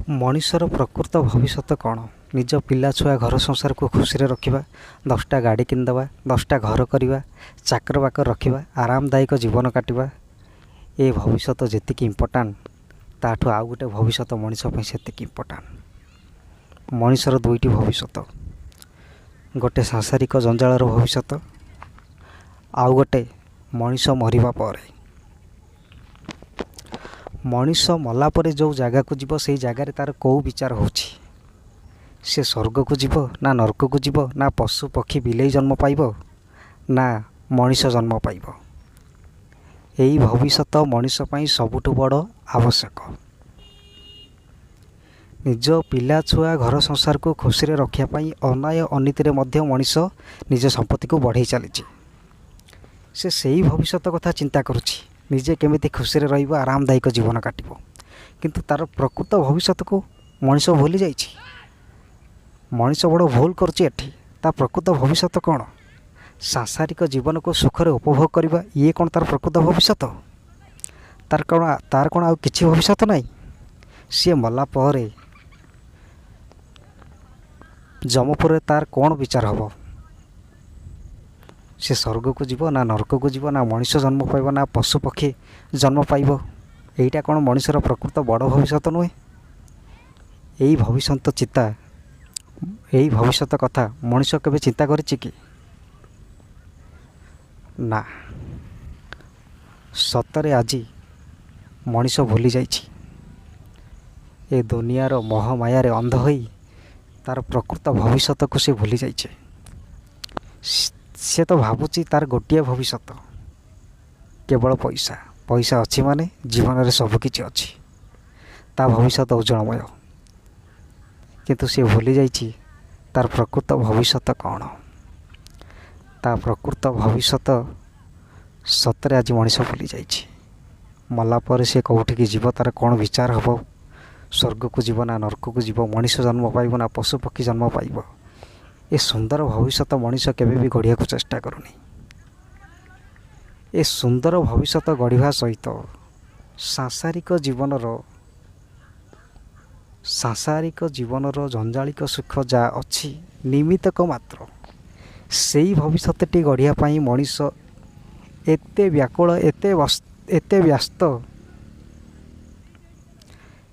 ମଣିଷର ପ୍ରକୃତ ଭବିଷ୍ୟତ କ'ଣ? ନିଜ ପିଲା ଛୁଆ ଘର ସଂସାରକୁ ଖୁସିରେ ରଖିବା, 10ଟା ଗାଡ଼ି କିଣିଦେବା, 10ଟା ଘର କରିବା, ଚାକର ବାକର ରଖିବା, ଆରାମଦାୟକ ଜୀବନ କାଟିବା, ଏ ଭବିଷ୍ୟତ ଯେତିକି ଇମ୍ପୋର୍ଟାଣ୍ଟ, ତାଠୁ ଆଉ ଗୋଟେ ଭବିଷ୍ୟତ ମଣିଷ ପାଇଁ ସେତିକି ଇମ୍ପୋର୍ଟାଣ୍ଟ। ମଣିଷର ଦୁଇଟି ଭବିଷ୍ୟତ, ଗୋଟେ ସାଂସାରିକ ଜଞ୍ଜାଳର ଭବିଷ୍ୟତ, ଆଉ ଗୋଟେ ମଣିଷ ମରିବା ପରେ। ମଣିଷ ମଲା ପରେ ଯେଉଁ ଜାଗାକୁ ଯିବ, ସେଇ ଜାଗାରେ ତା'ର କେଉଁ ବିଚାର ହେଉଛି? ସେ ସ୍ୱର୍ଗକୁ ଯିବ ନା ନର୍କକୁ ଯିବ, ନା ପଶୁ ପକ୍ଷୀ ବିଲେଇ ଜନ୍ମ ପାଇବ, ନା ମଣିଷ ଜନ୍ମ ପାଇବ? ଏଇ ଭବିଷ୍ୟତ ମଣିଷ ପାଇଁ ସବୁଠୁ ବଡ଼ ଆବଶ୍ୟକ। ନିଜ ପିଲା ଛୁଆ ଘର ସଂସାରକୁ ଖୁସିରେ ରଖିବା ପାଇଁ ଅନ୍ୟାୟ ଅନୀତିରେ ମଧ୍ୟ ମଣିଷ ନିଜ ସମ୍ପତ୍ତିକୁ ବଢ଼େଇ ଚାଲିଛି। ସେ ସେଇ ଭବିଷ୍ୟତ କଥା ଚିନ୍ତା କରୁଛି, ନିଜେ କେମିତି ଖୁସିରେ ରହିବ, ଆରାମଦାୟକ ଜୀବନ କାଟିବ। କିନ୍ତୁ ତା'ର ପ୍ରକୃତ ଭବିଷ୍ୟତକୁ ମଣିଷ ଭୁଲି ଯାଇଛି। ମଣିଷ ବଡ଼ ଭୁଲ କରୁଛି ଏଠି। ତା ପ୍ରକୃତ ଭବିଷ୍ୟତ କ'ଣ? ସାଂସାରିକ ଜୀବନକୁ ସୁଖରେ ଉପଭୋଗ କରିବା, ଇଏ କ'ଣ ତା'ର ପ୍ରକୃତ ଭବିଷ୍ୟତ? ତାର କ'ଣ ଆଉ କିଛି ଭବିଷ୍ୟତ ନାହିଁ? ସିଏ ମଲା ପରେ ଯମପୁରରେ ତାର କ'ଣ ବିଚାର ହେବ? ସେ ସ୍ୱର୍ଗକୁ ଯିବ ନା ନର୍କକୁ ଯିବ, ନା ମଣିଷ ଜନ୍ମ ପାଇବ, ନା ପଶୁ ପକ୍ଷୀ ଜନ୍ମ ପାଇବ? ଏଇଟା କ'ଣ ମଣିଷର ପ୍ରକୃତ ବଡ଼ ଭବିଷ୍ୟତ ନୁହେଁ? ଏଇ ଭବିଷ୍ୟତ ଚିନ୍ତା, ଏଇ ଭବିଷ୍ୟତ କଥା ମଣିଷ କେବେ ଚିନ୍ତା କରିଛି କି ନା? ସତରେ ଆଜି ମଣିଷ ଭୁଲି ଯାଇଛି। ଏ ଦୁନିଆର ମୋହ ମାୟାରେ ଅନ୍ଧ ହୋଇ ତା'ର ପ୍ରକୃତ ଭବିଷ୍ୟତକୁ ସେ ଭୁଲି ଯାଇଛି। ସେ ତ ଭାବୁଛି ତା'ର ଗୋଟିଏ ଭବିଷ୍ୟତ, କେବଳ ପଇସା। ପଇସା ଅଛି ମାନେ ଜୀବନରେ ସବୁକିଛି ଅଛି, ତା ଭବିଷ୍ୟତ ଉଜ୍ଜଳମୟ। କିନ୍ତୁ ସେ ଭୁଲି ଯାଇଛି ତା'ର ପ୍ରକୃତ ଭବିଷ୍ୟତ କ'ଣ। ତା ପ୍ରକୃତ ଭବିଷ୍ୟତ ସତରେ ଆଜି ମଣିଷ ଭୁଲି ଯାଇଛି। ମଲା ପରେ ସେ କେଉଁଠିକି ଯିବ, ତା'ର କ'ଣ ବିଚାର ହେବ, ସ୍ୱର୍ଗକୁ ଯିବ ନା ନର୍କକୁ ଯିବ, ମଣିଷ ଜନ୍ମ ପାଇବ ନା ପଶୁ ପକ୍ଷୀ ଜନ୍ମ ପାଇବ, ଏ ସୁନ୍ଦର ଭବିଷ୍ୟତ ମଣିଷ କେବେ ବି ଗଢ଼ିବାକୁ ଚେଷ୍ଟା କରୁନି। ଏ ସୁନ୍ଦର ଭବିଷ୍ୟତ ଗଢ଼ିବା ସହିତ ସାଂସାରିକ ଜୀବନର ଜଞ୍ଜାଳିକ ସୁଖ ଯାହା ଅଛି, ନିମିତ୍ତକ ମାତ୍ର, ସେଇ ଭବିଷ୍ୟତଟି ଗଢ଼ିବା ପାଇଁ ମଣିଷ ଏତେ ବ୍ୟାକୁଳ, ଏତେ ବ୍ୟସ୍ତ।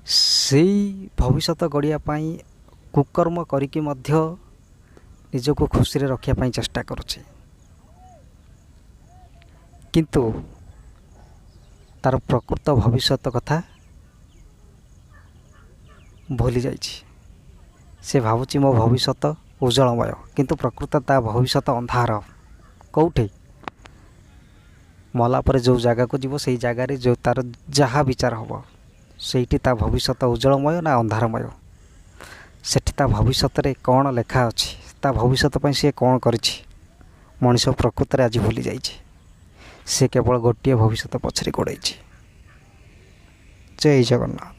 ସେଇ ଭବିଷ୍ୟତ ଗଢ଼ିବା ପାଇଁ କୁକର୍ମ କରିକି ମଧ୍ୟ ନିଜକୁ ଖୁସିରେ ରଖିବା ପାଇଁ ଚେଷ୍ଟା କରୁଛି। କିନ୍ତୁ ତା'ର ପ୍ରକୃତ ଭବିଷ୍ୟତ କଥା ଭୁଲି ଯାଇଛି। ସେ ଭାବୁଛି ମୋ ଭବିଷ୍ୟତ ଉଜ୍ଜଳମୟ, କିନ୍ତୁ ପ୍ରକୃତ ତା ଭବିଷ୍ୟତ ଅନ୍ଧାର। କେଉଁଠି ମଲା ପରେ ଯେଉଁ ଜାଗାକୁ ଯିବ, ସେଇ ଜାଗାରେ ଯେଉଁ ତା'ର ଯାହା ବିଚାର ହେବ, ସେଇଠି ତା ଭବିଷ୍ୟତ ଉଜ୍ଜଳମୟ ନା ଅନ୍ଧାରମୟ? ସେଠି ତା ଭବିଷ୍ୟତରେ କ'ଣ ଲେଖା ଅଛି, ତା ଭବିଷ୍ୟତ ପାଇଁ ସିଏ କ'ଣ କରିଛି, ମଣିଷ ପ୍ରକୃତରେ ଆଜି ଭୁଲି ଯାଇଛି। ସେ କେବଳ ଗୋଟିଏ ଭବିଷ୍ୟତ ପଛରେ ଗୋଡ଼େଇଛି। ଜୟ ଜଗନ୍ନାଥ।